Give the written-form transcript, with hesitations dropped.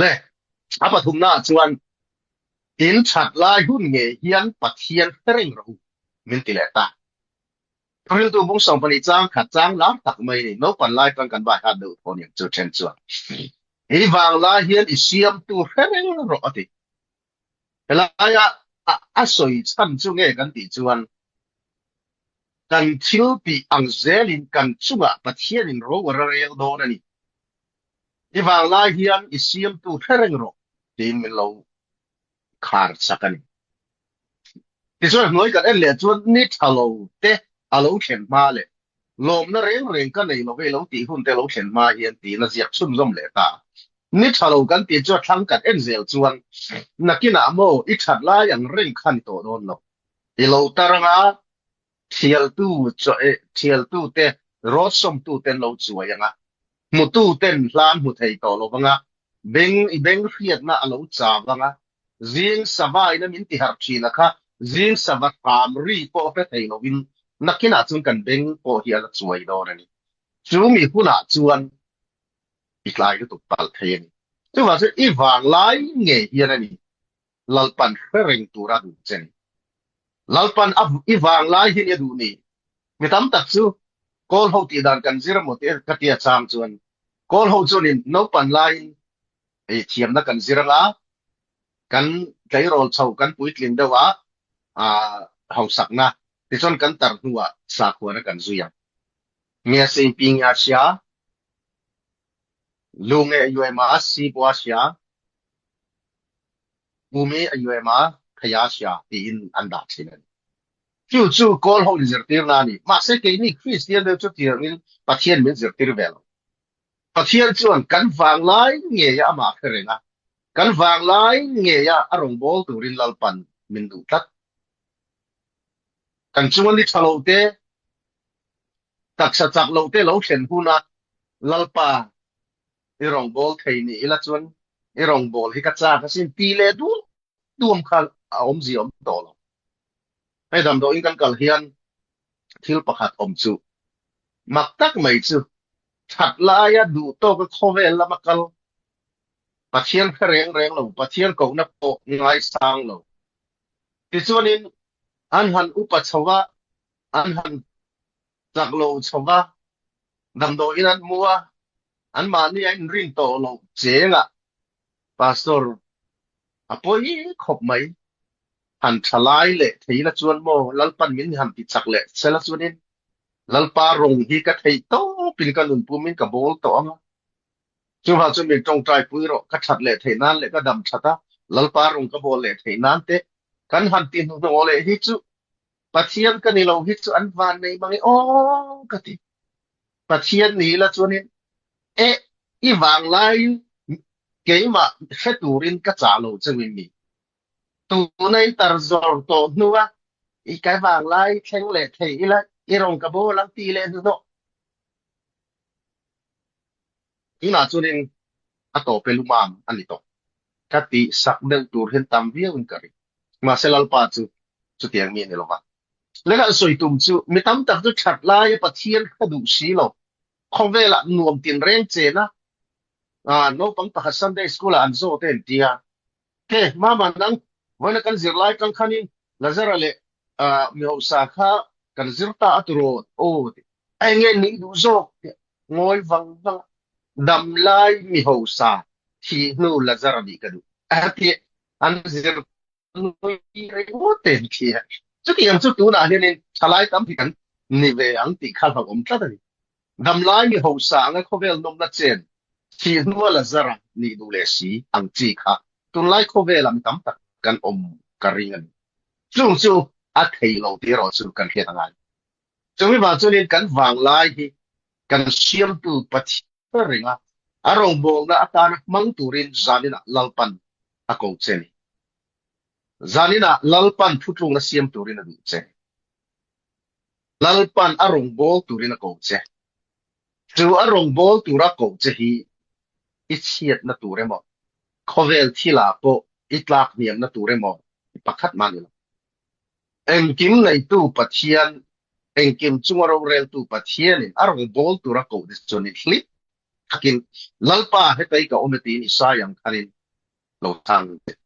Le, a pathumnaah chuan in that lai hun ngei hian Pathian hre reng rawh u, min ti leh ta. Riltu bung 12 chang khat chang lar tak mai ni, naupan lai tan kan vai hat deuh thaw niang chu then chuan. I vang lai hian i siamtu hre reng rawh a ti. Helaia a sawi chhan chu nge kan tih chuan kan thil tih ang zelin kan chungah Pathianin ro a rel dawn a ni. I vanglai hian i siamtu hre reng rawh tiin min lo khar chak a ni. Tichuan hnuai kan en leh chuan ni tha lo te a lo thlen hma leh lawmna reng reng ka nei lo ve lo tih hun te lo thlen hma hian tiin a ziak chhunzawm leh ta. Ni tha lo kan tih chu a thlang kan en zel chuan nakinah maw i that lai ang reng kha ni tawh dawn lo. I lo tar anga thialtu thialtu te rawtsawmtu ten lo chuai anga hmutu ten hla an hmu thei tawh lo vanga beng i beng hriatna a lo chau anga zing sava ina min ti harh thin a kha zing sava hram ri pawh hre thei lovin nakinah chuan kan beng pawh hi a la chuai dawn a ni. Chu mi hunah chuan i tlai lutuk palh thei a ni. Chuvang chuan i vanglai ngei hian a ni Lalpan hre reng tura duh che ni. Lalpan a i vanglai hi nia duh ni. Mi tam tak chu Kawl ho tih dan kan zir emaw tih ka tia chang chuan Kawl ho chuanin naupan laiin ei thiamna kan zir anga kan tleirawl chho kan puitling deuh a hausakna tichuan kan tar hnuah sakhuana kan zui ang. Nge sing pi nge a hria, lu nge a yuai ma si pawh a hria, Pumi a yuai ma thei a hria tiin an dah thin a ni. Chu chu Kawl ho inzirtirna a ni. Mahse keini Kristian deuh chu tirangin Pathian min zirtir ve lo. Pathian chuan kan vanglai ngeia amah hre reng a, kan vanglai ngeia a rawngbâwl turin Lalpan min duh tlat. Kan chunga ni tha lo te, taksa chak lo te lo thlen huna Lalpa i rawngbâwl thei ni ila chuan i rawngbâwl hi ka châk asin ti leh duam duam kha a awmzia awm tawh lo. Hei damdawiin kan kal hian thil pakhat awm chu mak tak mai chu that laia duh tawka khawvel lama kal Pathian hre reng reng lo, Pathian kohna pawh ngaisang lo. Tichuanin an han upa chho va, an han chak lo chho va, damdawiin an hmu a, anmahni a inrin tawh loh chengah Pastor a pawi khawp mai. Han tha lai leh thei la chuan maw Lalpan min han ti chak leh che la chuanin Lalpa rawng hi ka theih tawpin ka nun pumin ka bawl tawh ang a. Chuvang chuan min tawngtai pui rawh, ka that leh theih nan leh ka dam that a, Lalpa rawng ka bawl leh theih nan te kan han ti hnuhnawh leh hi chu Pathian ka ni lo hi chu an van nei mang e aw ka ti. Pathian ni la chuanin e i vanglaiin keimah hre turin ka chah lo cheuin mi. Tuna i tar zawr tawh hnua i ka vanglai thleng leh thei ila i rawn ka bawl ang ti leh hnuhnawh. Tunah chuanin a tawpe lumam a ni tawh. Ka tih sak deuh tur hian tam viauin ka ring. Mahse Lalpa chu chutiang mi a ni lo va. Lehkha sawi tum chu mi tam tak chu that laia Pathian ka duh si lo. Khawvelah nuam tinreng chena naupang pakhat Sunday School-ah an zawt e an ti a. He, Mama nang, vawiina kan zirlai tang khanin Lazara leh Mihosa kha kan zir ta a turawn aw tih a enge nih duh zawk tih ngawi vang vang a, damlai Mihosa thih hnu Lazara nih ka duh a ti an zir nui ringawt te an thi a. Chutiang chu tunah hianin thalai tam hi kan ni ve ang tih kha hlauhawm tlat a ni. Damlai mi hausa anga khawvel nawmna chen thih hnua Lazara nih duh leh si ang chi kha tunlai khawvelah mi tam tak kan awm ka ring a ni. Chung chu a thei lo tih erawh chu kan hriat a ngai. Chumi vang chuanin kan vanglai hi kan siamtu Pathian ringa a rawngbawlna atana hmang turin zaninah Lalpan a ko che a ni. Zaninah Lalpan thutlukna siam turin a duh che. Lalpan a rawngbâwl turin a ko che. Chu a rawngbâwl tura koh che hi i chhiatna tur emaw, khawvel thilah pawh i tlak hniamna tur emaw pakhat mah ni lo. Engkim neitu Pathian, engkim chunga roreltu Pathianin a rawngbâwl tura koh te chuan i hlim. takin, Lalpa, hetei ka awm e tiin Isaia ang khanin lo chhang teh.